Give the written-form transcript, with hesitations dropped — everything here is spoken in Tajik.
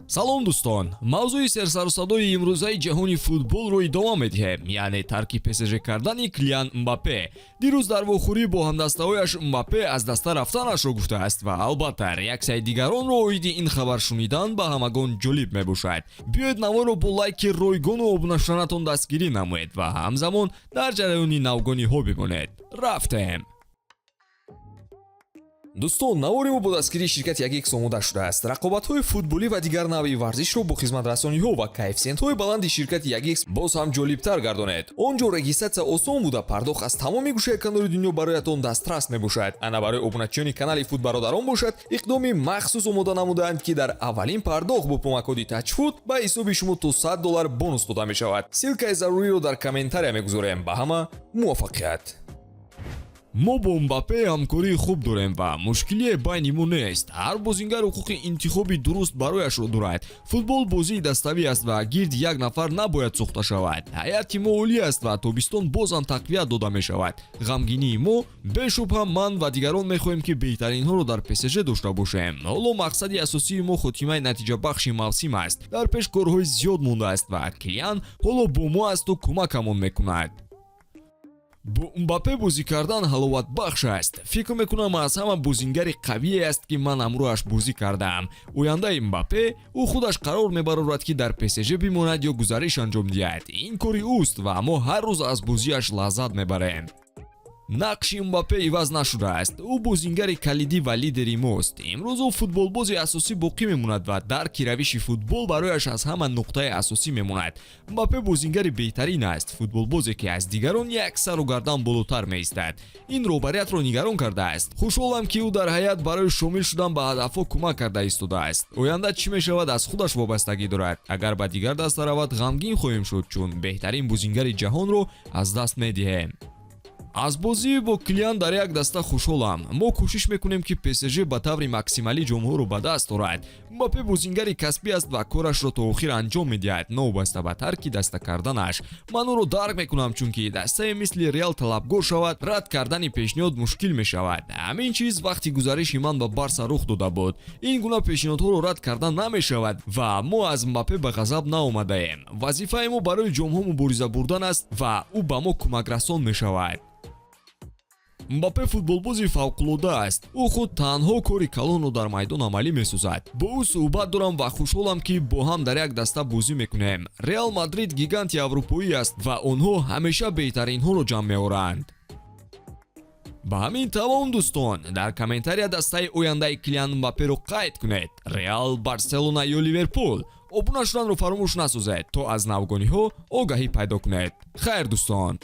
Салом, дӯстон! Мавзӯи серсарусадои имрӯзаи ҷаҳони футболро идома медиҳем, яъне тарки ПСЖ кардани Килиан Мбаппе. Дирӯз дар вохӯрӣ бо ҳамдастаҳояш Мбаппе аз даста рафтанашро гуфтааст ва, албатта, реаксияи дигаронро оиди ин хабар шунидан ба ҳамагон ҷолиб мебошад. Биёед, наворро бо лайки ройгону обуна шуданатон дастгирӣ намоед ва ҳамзамон дар ҷараёни навгониҳо бимонед. Рафтем! Дӯстон, навори мо бо дастгирии ширкати 1X омода шудааст. Рақобатҳои футболӣ ва дигар навъи варзишро бо хизматрасониҳо ва коэффисиентҳои баланди ширкати 1X боз ҳам ҷолибтар гардонед. Он ҷо регистрация осон буда, пардохт аз тамоми гӯшаи канори дунё бароятон дастрас мебошад. Ана, барои обуначиёни канали Футбародарон бошад, иқдоми махсус омода намудаанд, ки дар аввалин пардохт бо промокоди Тачфут ба ҳисоби шумо то 100 доллар бонус дода мешавад. Ссылкаи заруриро дар комментария мегузорем. Ба ҳама муваффақият! Мо бо Мбаппе ҳамкории хуб дорем ва мушкилие байни мо нест. Ҳар бозингар ҳуқуқи интихоби дуруст барояшро дорад. Футбол бозии даставӣ аст ва гирди як нафар набояд сохта шавад. Ҳайати мо олӣ аст ва тобистон бозам тақвият дода мешавад. Ғамгинии мо, бешубҳа, ман ва дигарон мехоҳем, ки беҳтаринҳоро дар ПСЖ дошта бошем. Ҳоло мақсади асосии мо хотимаи натиҷабахши мавсим аст. Дар пеш корҳои зиёд мондааст ва Килиан ҳоло бо мо асту кӯмакамон мекунад. Бо Мбаппе бозӣ кардан ҳаловатбахш аст. Фикр мекунам, аз ҳама бозингари қавие аст, ки ман ҳамроҳаш бозӣ кардаам. Ояндаи Мбаппе, ӯ худаш қарор мебарорад, ки дар ПСЖ бимонад ё гузариш анҷом диҳад. Ин кори ӯст ва мо ҳар рӯз аз бозиаш лаззат мебарем. Нақши Мбаппе иваз нашудааст. Ӯ бозингари калидӣ ва лидери мост. Имрӯз ӯ футболбози асосӣ боқӣ мемонад ва дарки равиши футбол барояш аз ҳама нуқтаи асосӣ мемонад. Мбаппе бозингари беҳтарин аст, футболбозе, ки аз дигарон як сару гардан болотар меистад. Ин роҳбариятро нигарон кардааст. Хушҳолам, ки ӯ дар ҳайат барои шомил шудан ба ҳадафҳо кӯмак карда истодааст. Оянда чӣ мешавад, аз худаш вобастагӣ дорад. Агар ба дигар даста равад, ғамгин хоҳем шуд, чун беҳтарин бозингари ҷаҳонро аз даст медиҳем. Аз бозӣ бо Килиан дар як даста хушҳолам. Мо кӯшиш мекунем, ки ПСЖ ба таври максималӣ ҷомҳоро ба даст орад. Мбаппе бозингари касбӣ аст ва корашро то охир анҷом медиҳад, новобаста ба тарки даста карданаш. Ман ӯро дарк мекунам, чунки дастае мисли Реал талабгор шавад, рад кардани пешниҳод мушкил мешавад. Ҳамин чиз вақти гузариши ман ба Барса рух дода буд. Ин гуна пешниҳодҳоро рад кардан намешавад ва мо аз Мбаппе ба ғазаб наомадаем. Вазифаи мо барои ҷомҳо мубориза бурдан аст ва ӯ ба мо кӯмакрасон мешавад. Мбаппе футболбози фавқулода аст. Ӯ худ танҳо кори калонро дар майдон амалӣ месозад. Бо ӯ суҳбат дорам ва хушҳолам, ки бо ҳам дар як даста бозӣ мекунем. Реал Мадрид гиганти аврупоӣ аст ва онҳо ҳамеша беҳтаринҳоро ҷамъ меоранд. Ба ҳамин тамом, дӯстон. Дар комментария дастаи ояндаи Килиан Мбапперо қайд кунед: Реал, Барселона ё Ливерпул. Обуна шуданро фаромӯш насозед, то аз навгониҳо огаҳӣ пайдо кунед. Хайр, дӯстон.